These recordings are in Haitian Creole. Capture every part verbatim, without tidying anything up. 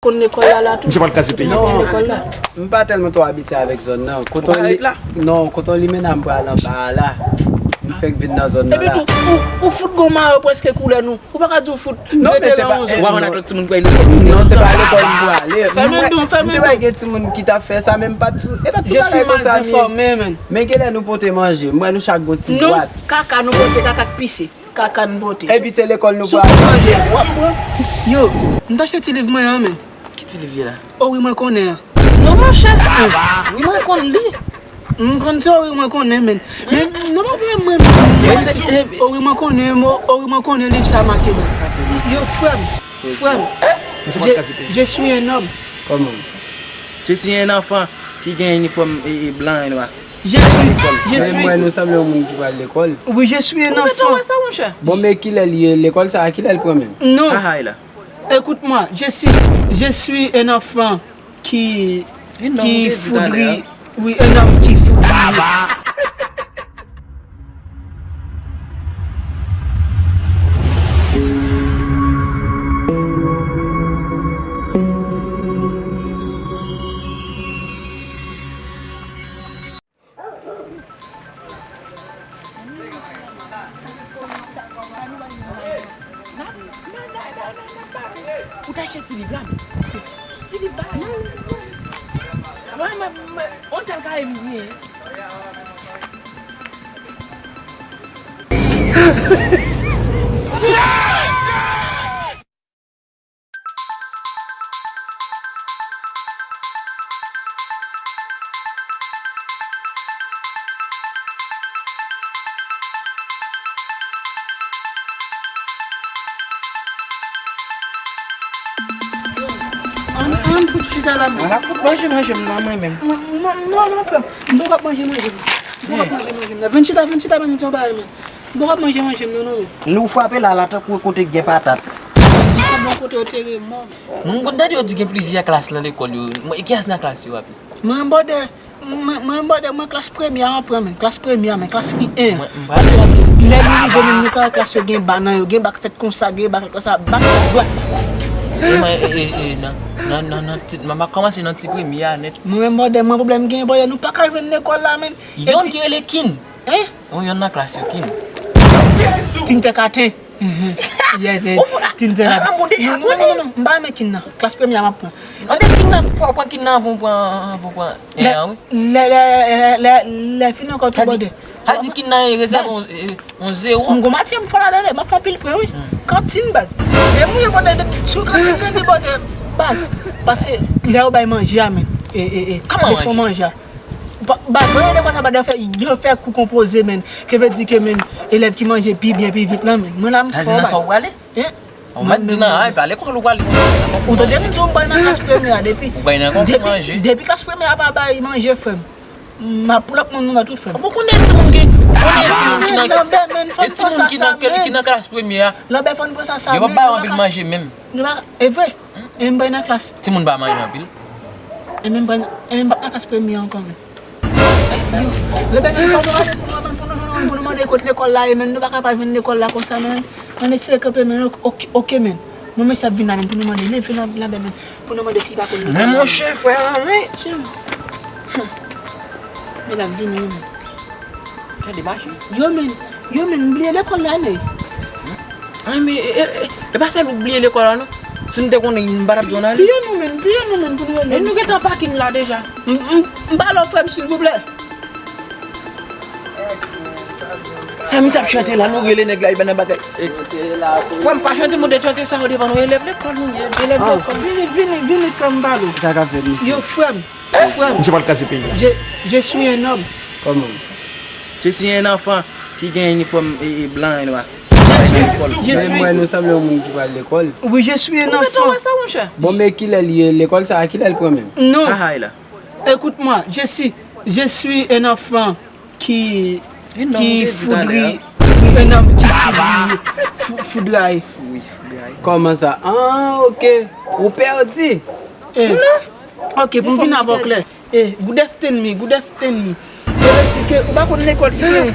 Konn lekòl la, la tou. Misye pral kraze peyi. Non, lekòl la. M pa tèlman twò abitye avèk zòn nan. Kote li, non, kote limena m pral anba a la. M fèk vin nan zòn nan la. Epi tou, ou, ou fout gon mayo prèske koulè nou. Ou pa ka di w fout veteran yon zòn. Ou pa konn ak lòt timoun pou al lekòl. Non, se pa lekòl m pral ale. Fèmen don, fèmen don. M te wè gen timoun ki t ap fè sa, men m pa t sou, e pa ti bagay konsa li ye. Men genlè nou pote manje. M wè nou chak gon ti bwat. Non, kaka nou pote, kaka k pise. Kaka n pote. Epi se lekòl nou pral. Yo, m t achte ti liv mwen an, men. Ki ti liv ye la? O wi mwen konnen an. Non, monchè. Wi mwen konn li. M konn se o wi mwen konnen, men. Men, non, pa pale mwen, men. O wi mwen konnen, o wi mwen konnen liv sa make la. Yo, frè m, frè m. Je, je suis un homme. Kòman sa? Je suis un enfant ki gen inifòm e, e blan e nwa. Je suis, je suis. Mwen, nou sanble yon moun ki pral lekòl. Oui, je suis un enfant. Ou gentan wè sa, monchè? Bon, men kilè li ye? Lekòl sa a, kilè l pran menm? Non. Écoute-moi, je suis, je suis un enfant qui, qui foudri-, oui, un homme qui foudri-, Ou ta achte ti liv la, men. Ti liv ba la. Mwen, mwen, mwen, on sèl kare m gen. Ann, ann fout chita la, men. Ala fout manje manje m nan mwen menm. Non, non, non, frè m. M poko ap manje manje m. M poko ap manje manje m nan. Vin chita, vin chita, men, m di yon bagay, men. M poko ap manje manje m nan, non, men. Nou frape la, la tankou kote k gen patat. Li se bon kote yo tere mò. Mwen konn tande yo di gen plizyè klas nan lekòl yo. Mwen, kiyès nan klas yo, papi? Mwen, bòdè. Mwen, mwen, bòdè, mwen klas premye a m ap pran, men. Klas premye a, men. Klas ki en. Mwen, m pa... Lè nou rive, menm nou ka wè klas yo gen ba nan yo. Gen ba k fèt konsa, gen ba k fèt konsa. Ba k fèt dwat. E mwen, e, e, e, nan, nan, nan, nan ti, mwen, m ap kòmanse nan ti premye a nèt. Mwen menm, bòdè, mwen pwoblèm gen, bòdè, nou pa ka jwenn lekòl la, men. Yon ki rele Kin. Hein? Yon, yon nan klas yo, Kin. Kin tèt atè. Yes, eh. Kin tèt atè. Non, non, non, non, non, m pa renmen Kin nan. Klas premye a m ap pran. Anben Kin nan, fò w pran Kin nan avan w pran, avan w pran en an, wi. Lè, lè, lè, lè, lè fin ankò tou bòdè. Sa di Kin nan e rezève yon, eh, yon zewo. M gon matyè m fò ladan, m ap fè anpil pwen, wi. Kantin, baz. Lè m rive bòdè, sou kantin nan, li bòdè, baz. Paske lè yo bay manje a, men. E, e, e. Kòman manje? Leson manje a. Ba, ba, mwen, de konsa, ba, yo fè, yo fè kou konpoze, men. Ke vle di ke, men, elèv ki manje pi byen, pi vit lan, men. Mwen la, m fò, baz. Sa di nan sa w prale? Hein? Ou mèt di nan, ay, pa lekòl ou prale. Ou tande m di w, m bay nan klas premye a depi. Ou bay nan kòman manje? Depi klas premye a pa bay manje, frè m. M ap pull up moun nan tou, frè m. Ou konnen timoun ki, ou konnen timoun ki nan, e timoun ki nan, ki nan klas premye a. Lanbè, fò n pran sa sa, men. Yo pa bay anpil manje menm. Nou pa, e vre. E m bay nan klas. Timoun pa manje anpil. E menm pa, e menm pa nan klas premye ankò, men. Yo, yo, men, men, fò nou rale pou nou, men, pou nou jwenn, pou nou mande kot lekòl la ye, men, nou pa ka pa jwenn lekòl la konsa, men. Ann eseye kanpe, men, ok, ok, men. Bon, mesye ap vin la, men, pou nou mande. Leve la, la, men, pou nou mande si li pa konn lekòl la. Men monchè, frè an, men. Chè. Men l ap vini, men. Gade machin. Yo, men, yo, men, m bliye lekòl la, nèg. Ay, men, e, e, e, e pa sèl ou bliye lekòl la, non. Si m te konnen, m pa t ap di w ann ale. Piye nou, men, piye nou, men, pou nou rele misye. E nou gentan pakin la deja. M, m, m pale w, frè m, silvouplè. Sa misye ap chante la, nou rele nèg la, li ban nan bagay. Frè m, pa chante, mode chante sa yo devan nou, elèv lekòl nou ye, elèv lekòl. Vini, vini, vini, frè m, pale w. Sa k ap fèt, mesye? Yo, frè m. Frè m. Misye pral kraze peyi a. Je, je suis un homme. Kòman sa? Je suis un enfant ki gen inifòm e, e blan e nwa. Je suis, je suis. Mwen, nou sanble yon moun ki pral lekòl. Oui, je suis un enfant. Ou gentan wè sa, monchè? Bon, men kilè li ye? Lekòl sa a, kilè l pran menm? Non. Écoute-moi, je suis, je suis un enfant qui, qui foudri-, un homme qui foudri-, fou-, foudraye. Kòman sa? Ah, ok. Ou pèdi. Eh. Ok, pou m vin avè w klè. Eh, good afternoon, good afternoon. Yo vle di ke ou pa konn lekòl ki gen,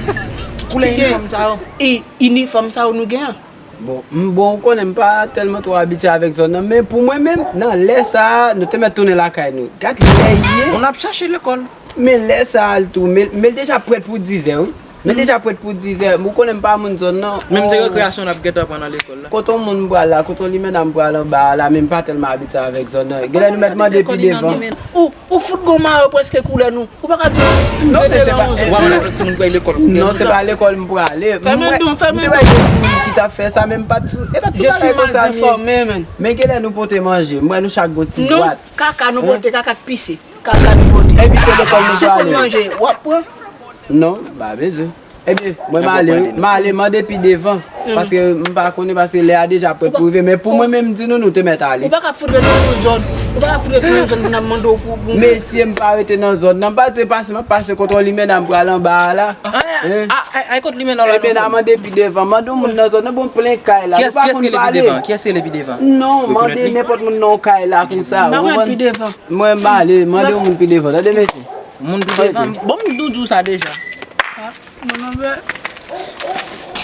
ki gen inifòm sa yo nou gen an. Bon, m, bon, ou konnen m pa tèlman twò abitye avèk zòn nan, men pou mwen menm, nan lè sa a, nou te mèt tounen lakay nou. Gad lè ye. On ap chache lekòl. Men lè sa a l tou, men, men l deja prèt pou dizè, wi. Men l deja prèt pou dizè. Ou konnen m pa moun zòn nan. Menm ti rekreyasyon n ap gentan pran nan lekòl la. Kote yon moun m pral la, kote yon limena m pral anba a la, men m pa tèlman abitye avèk zòn nan. Genlè nou mèt mande pi devan. Ou, ou fout gon mayo prèske koulè nou. Ou pa ka di non, men se pa, w ap wè lòt timoun pral lekòl. Non, se pa lekòl m prale. Fèmen don, fèmen don. M te wè gen timoun ki t ap fè sa, men m pa t sou, e pa t sou bagay konsa m ye. Men genlè nou pote manje. M wè nou chak gon ti bwat. Kaka nou pote, kaka k pise. Kaka nou pote. Epi se lekòl nou prale. Si w konn manje, w ap pran. Non, pa bezwen. Ebyen, mwen m ale, wi. M ale mande pi devan. Paske m pa konnen, paske lè a deja prèt pou rive. Men pou mwen menm, m di nou, nou te mèt ale. Ou pa ka fout ret nan yon zòn. Ou pa ka fout ret nan yon zòn pou n ap mande w pou, pou. Mesye, m pa rete nan zòn nan. M pa dwe pase, m ap pase kote yon limena m pral anba a la. Ay, ay, kot limena w la? Ebyen, n a mande pi devan. Mande yon moun nan zòn nan, bon, plen kay la. Nou pa konn pale. Kiyès ki rele pi devan? Kiyès ki rele pi devan? Non, mande nenpòt moun nan yon kay la konsa. M pa konn pi devan. Mwen, m ale, mande yon moun pi devan. Tande, mesye. Moun pi devan. Bon, m di w sa deja. Mwen, mwen, mwen,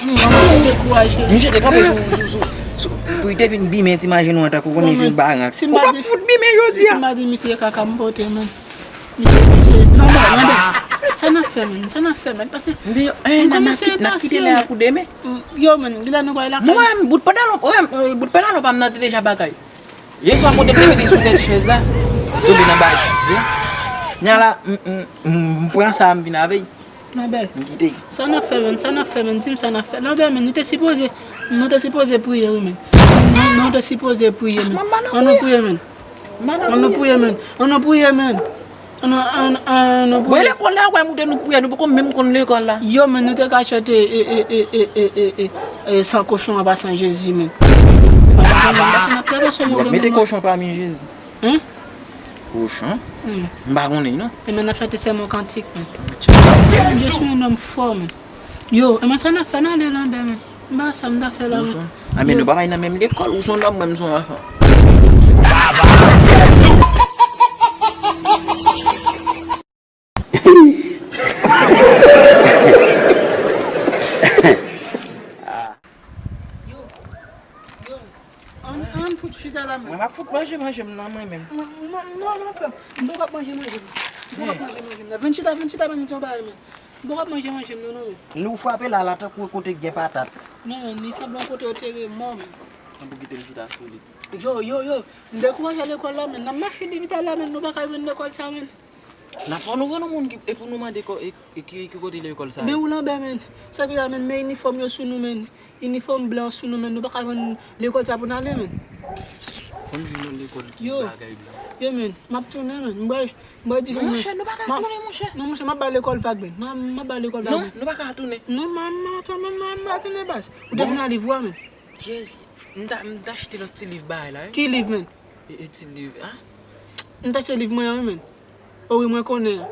mwen, mwen dekouraje. Misye te kanpe sou, sou, sou, sou, pou li te vin bimen ti maje nou an tankou konnen se yon barak. Ou p ap fout bimen jodi a. Si m pa di misye kaka m pote, men. Misye, misye, non, non, non, non. Sa n ap fè, men? Sa n ap fè, men? Pase m kòmanse enpasyan. N ap kite lè a pou demen. Yo, men, gilè nou bay lakay. Mwen, bout pantalon, mwen, bout pantalon pa m nan te deja bagay. Yèswa kote m te mete sou tèt chèz la, m tonbe nan bagay pis vre. Nya la, m, m, m, m pran sa, m vin avè l. Lanbè. M kite l. Sa n ap fè, menn? Sa n ap fè, menn? Di m sa n ap fè. Lanbè, menn, nou te sipoze, nou te sipoze priye, wi, menn. Nou, nou te sipoze priye, menn. An nou priye, menn. An nou priye, menn. An nou priye, menn. An nou, an, an nou priye. Bon, lekòl la, wè, nou te, nou priye, nou poko menm konn lekòl la. Yo, menn, nou te ka chante, e, e, e, san kochon an pa san Jezi, menn. Paske n ap fè avanse. Mete kochon pami Jezi. Hein? Kochon? M pa konnen non. E men n ap chante sèlman kantik, men. Je suis un homme fort, men. Yo, e men sa n ap fè nan ale lanbè, men? M pa sa m ta fè la, men. A, men nou pa bay nan menm lekòl, ou son nòm, mwen m son anfan. Yo, yo. Ann, ann fout chita la, men. Mwen m ap fout manje manje m nan mwen menm. Non, non, non, frè m. M poko ap manje manje m. M poko ap manje manje m nan. Vin chita, vin chita, men, m di yon bagay, men. M poko ap manje manje m nan, non, men. Lè w frape la, la tankou kote k gen patat. Non, men, ni sanble yon kote yo tere mò, men. An pou kite m chita sou li. Yo, yo, yo. M dekouraje lekòl la, men. N ap mache depi talè, men. Nou pa ka jwenn lekòl sa, men. N ap fè nou jwenn yon moun ki, e pou nou mande kò, e, e ki, ki kote lekòl sa ye? Men ou lanbè, men. Sa ki la, men, men inifòm yo sou nou, men. Inifòm blan sou nou, men. Nou pa ka jwenn lekòl sa pou n ale, men. Fò n jwenn yon lekòl ki bagay blan. Yo, men. M ap tounen, men. M bay, m bay di. Non, monchè, nou pa ka tounen, monchè. Non, monchè, m ap bay lekòl vag, men. Non, m ap bay lekòl vag, men. Non, nou pa ka tounen. Non, m, m, m, m, m, m pa tounen, baz. Ou te vin a liv ou a, men. Kiyès? M ta, m ta achte lòt ti liv bagay la, wi. Ki liv, men? E, e ti liv, a? M ta achte liv mwen an, wi, men. O wi, mwen konnen an.